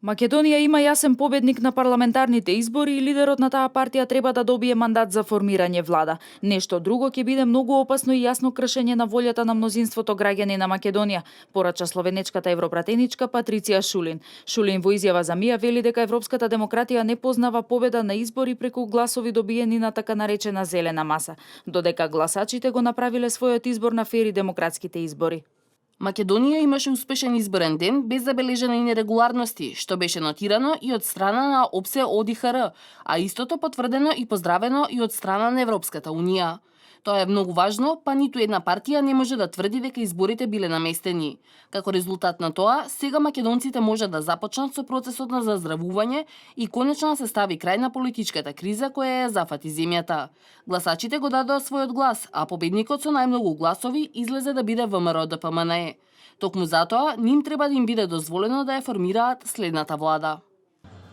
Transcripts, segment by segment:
Македонија има јасен победник на парламентарните избори и лидерот на таа партија треба да добие мандат за формирање влада. Нешто друго ќе биде многу опасно и јасно кршење на волјата на мнозинството граѓани на Македонија, порача словенечката европратеничка Патриција Шулин. Шулин во изјава за МИА вели дека европската демократија не познава победа на избори преку гласови добиени на така наречена зелена маса, додека гласачите го направиле својот избор на фери демократските избори. Македонија имаше успешен изборен ден без забележани нерегуларности, што беше нотирано и од страна на ОПСЕ ОДИХР, а истото потврдено и поздравено и од страна на Европската Унија. Тоа е многу важно, па ниту една партија не може да тврди дека изборите биле наместени. Како резултат на тоа, сега македонците може да започнат со процесот на заздравување и конечно да се стави крај на политичката криза која ја зафати земјата. Гласачите го дадоа својот глас, а победникот со најмногу гласови излезе да биде ВМРО ДПМНЕ. Токму затоа, ним треба да им биде дозволено да ја формираат следната влада.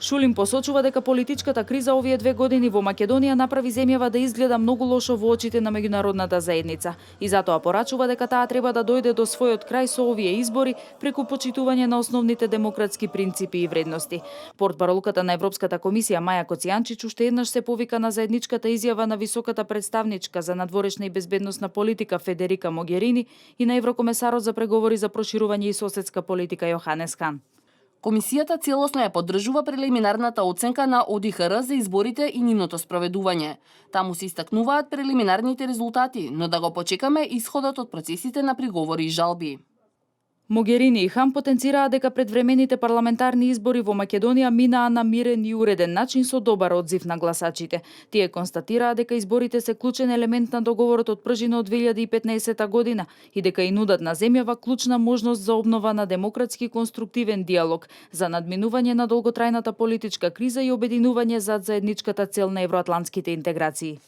Шулин посочува дека политичката криза овие 2 години во Македонија направи земјава да изгледа многу лошо во очите на меѓународната заедница и затоа порачува дека таа треба да дојде до својот крај со овие избори преку почитување на основните демократски принципи и вредности. Портпаролката на Европската комисија Маја Коцијанчич уште еднаш се повика на заедничката изјава на високата представничка за надворешна и безбедносна политика Федерика Могерини и на еврокомесарот за преговори за проширување и соседска политика Јоханес Хан. Комисијата целосно ја поддржува прелиминарната оценка на ОДИХР за изборите и нивното спроведување. Таму се истакнуваат прелиминарните резултати, но да го почекаме исходот од процесите на приговори и жалби. Могерини и Хан потенцираа дека предвремените парламентарни избори во Македонија минаа на мирен и уреден начин со добар одзив на гласачите. Тие констатираа дека изборите се клучен елемент на договорот од пржина од 2015 година и дека и нудат на земјава клучна можност за обнова на демократски конструктивен диалог, за надминување на долготрајната политичка криза и обединување зад заедничката цел на евроатлантските интеграции.